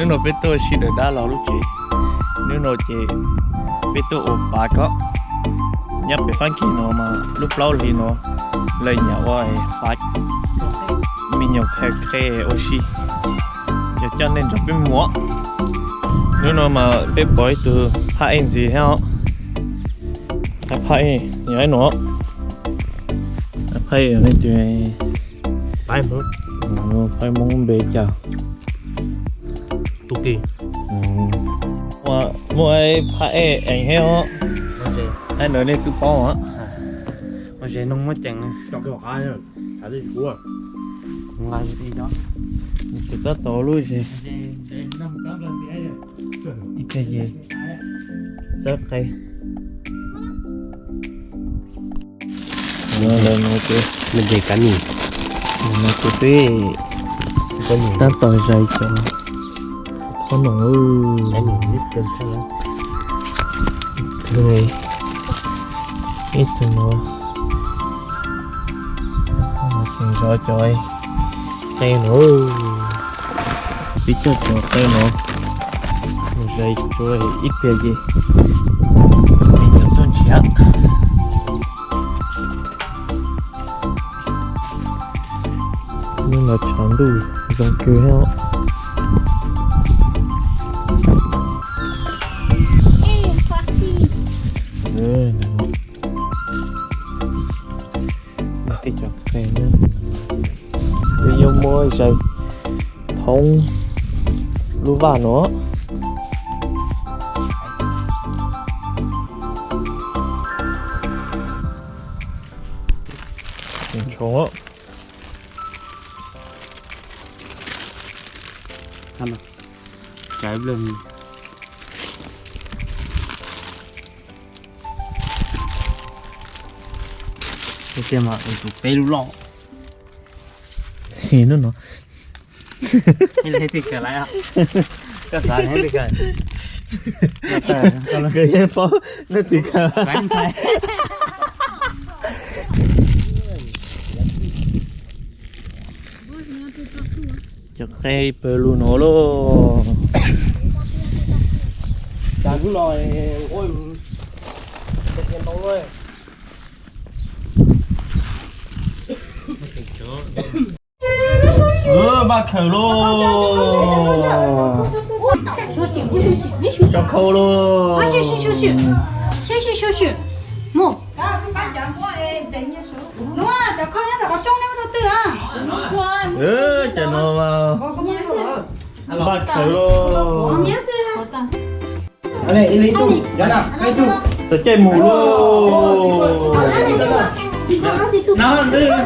Hnub no peb tuaj ua si ntawm dab laug lub tsev. Hnub no ces peb tuaj ua fav koj. Nyob pem Fab Kis no mas lub plaub hlis no lawv nyiam ua fav, me nyuam qhe qhe ua si. Yog coj nej nrog peb mus. Hnub no mas peb pom ib tug phaj ej ntxiv thiab os. Phaj ej yog ib no. Phaj ej yog leej twg? Phaj Hmoob npe cas? Tub Kis. Muaj ib phaj ej eev thiab os. Phaj ntawd nej twb paub os. Tab tom lub zes ib pliag ces txawb qe. Lawv no ces, lawv no ces peb tab tom zais cov qhob noom. Ib tug no, tseem zov cov qe no. Peb coj cov qe no mus zais tsuav ib pliag ces me nyuam tuaj nrhiav. Hnub no tshav ntuj zoo kawg thiab. Tej cov qe no, peb yuav muab zais thoob lub vaj no. Tsoom tshoov, tsav plawg. Tiag mas tus peb lub loj. Sim hnub no. Koj xav, koj yeej paub leej twg kawg. Cov qe pawg lug no lauj. Vaj khaws lauj. Cov khau lauj. Cov no mas vaj khaws lauj. Txawm caij mus lauj. Muaj ntsis lub thoob lauj.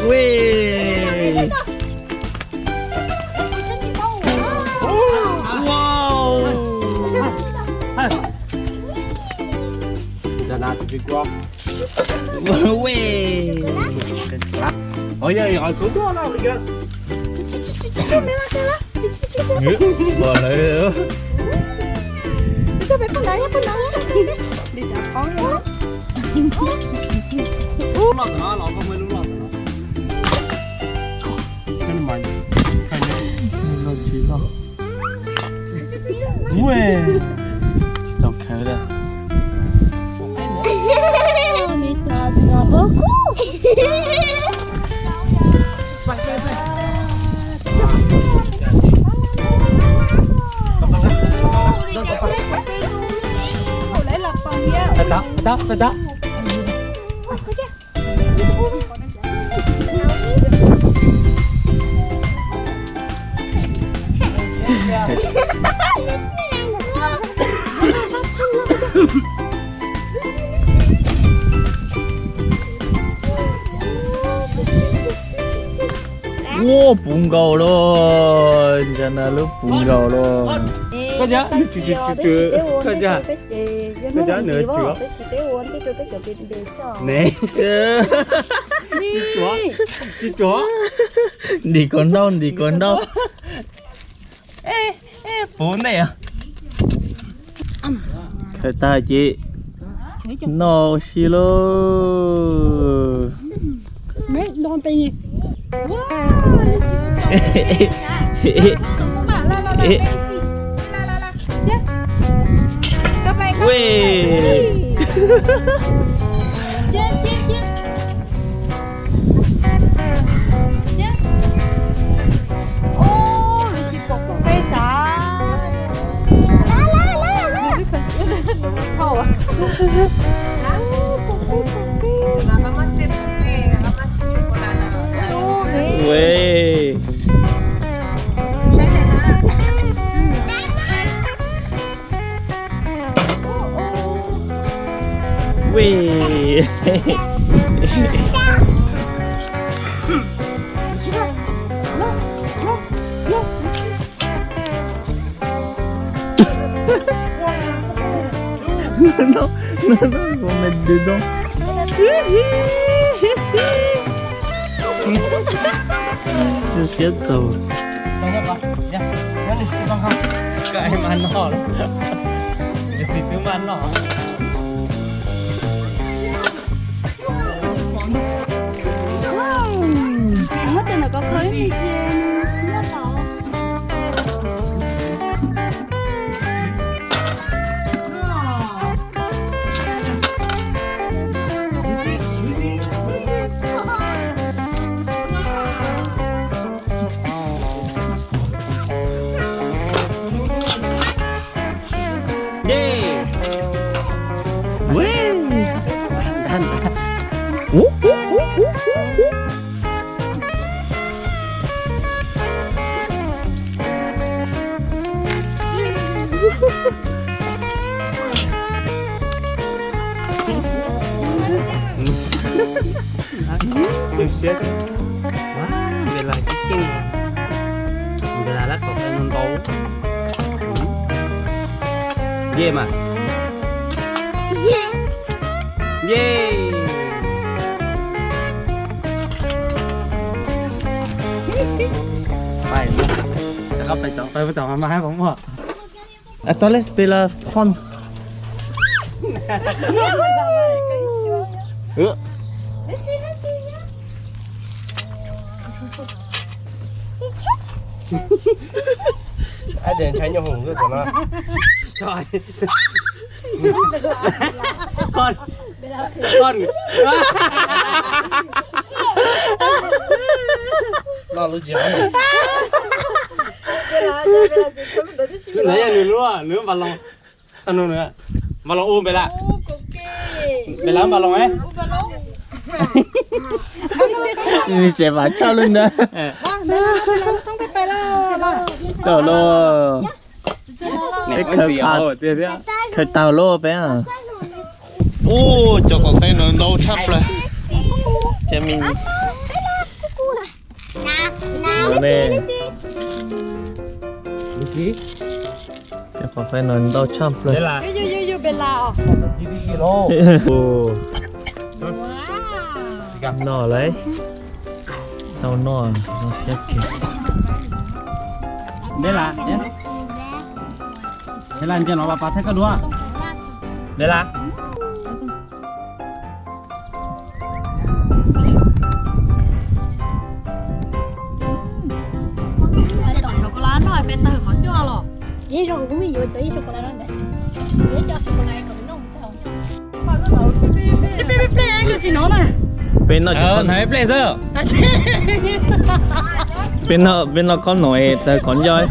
Ui. Wow. Ui. Ua, tsis tau khawv li. Tau, tau, tau. Ua puv nkaus lauj, ntsa na lub puv nkaus lauj. Koj cas, koj cas, koj cas nws tsuav ne. Tsis tsuav, ntim kaus ntaub, ntim kaus ntaub. Puv ntej. Khaws tag ces noj ua si lauj. No, no, no, no. Siab txaus. Koj mas noj, xis twb mas noj. Siab, Npes Las ceeb ceeb, Npes Las lab qhov no ntau. Ye mas, ye. Pais, pais tod, pais tod mas mas hab pom muaj. Tod les pes las phon. Ab, ntshai nyuj hoom xwb no. Koj, koj, no lub tsis, nws yog nws lub, nws npas loos, npas loos ua Npes Las, Npes Las npas loos. Nws tseem vam tshaj lub ntawd. Tau lauj. Peb khaws, khaws tag lauj peb. Ub, cov qaum qaib no ntau tshaj plaws. Cov me, cov qaum qaib no ntau tshaj plaws. Noj lauj. Tau noj, noj siab kawg. Npes Las, Npes Las, nce no pas pas thaij koj dua. Npes Las. Sô cô la noj peb tawg qhov ncauj los. Peb noj, peb noj khob noom tawg qhov ncauj.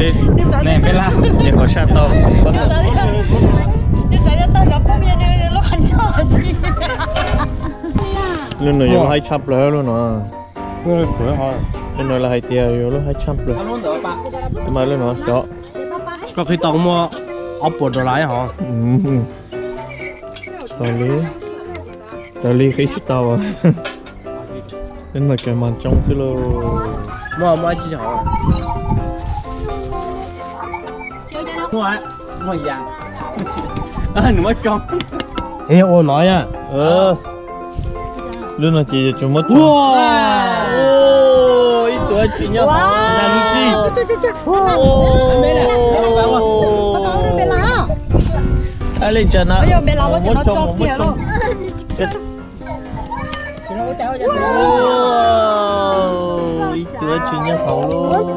Npes Las, qhov saj tau. Lub no yuav lub haib tshaj plaws lub no. Lub no lawv hais tias yuav lub haib tshaj plaws. Mas lub no xyov. Koj qhib tau muaj ob puas dollar hov. Raws li, raws li qhib tsis tau. Peb mas cov mas tsoo xwb lauj. Muaj, muaj ib tsi hov. Muaj, muaj yam. Nws muab tsoo. Es ua no ya. Lub no ces yuav tsum muab tsoo. Ib tug dab tsi nyob hauv. Ab, li cas no muab tsoo, muab tsoo. Ib tug dab tsi nyob hauv lauj.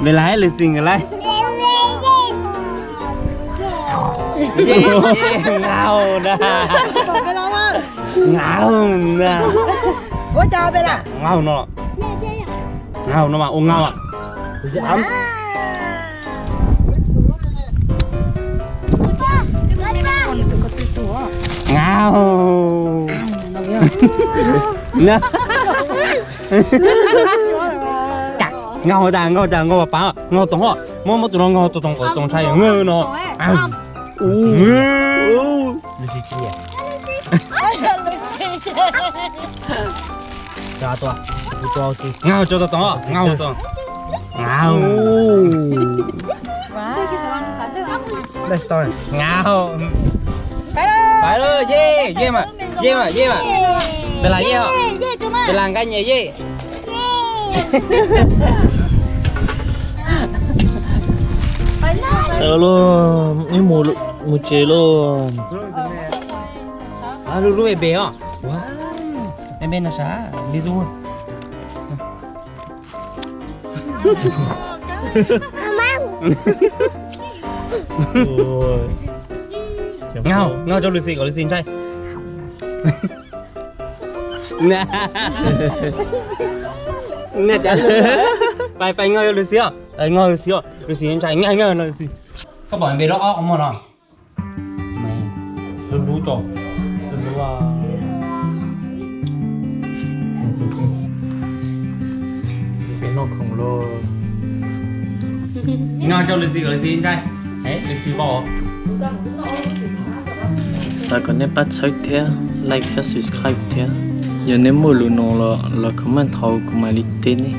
Npe laj hais lus Xis nkawd laj. Ngaum na. Ngaum na. Ngaum no. Ngaum no mas ua ngaum. Ngaum. Ngaum tas, ngaum tas, ngaum pas, ngaum toom os. Muab, muab tus no ngaum toom, toom ntshai no. Ngaum tso toom, ngaum toom. Ngaum. Pais lawm, yej, yej mas, yej mas, yej mas. Npe laj yej os. Npe laj nqaij nyem yej. Ib mus, mus tsev lauj. Lub, lub npe os. Npe no sab li zuj. Ngaum, ngaum rau Lucy kom Lucy ntshai. Pais, pais ngaum rau Lucy os. Ngaum Lucy os. Lucy ntshai, ngaum, ngaum no Lucy. Koj pom npe lub ob qhov muag no. Lub lub tso, lub lub. Noj rau Lucy, Lucy ntshai. Lucy pom. Xav kom nej pab txhawb thiab, like thiab subscribe thiab. Yog nej muaj lus nug los, los comment hauv kuv mam li teb nej.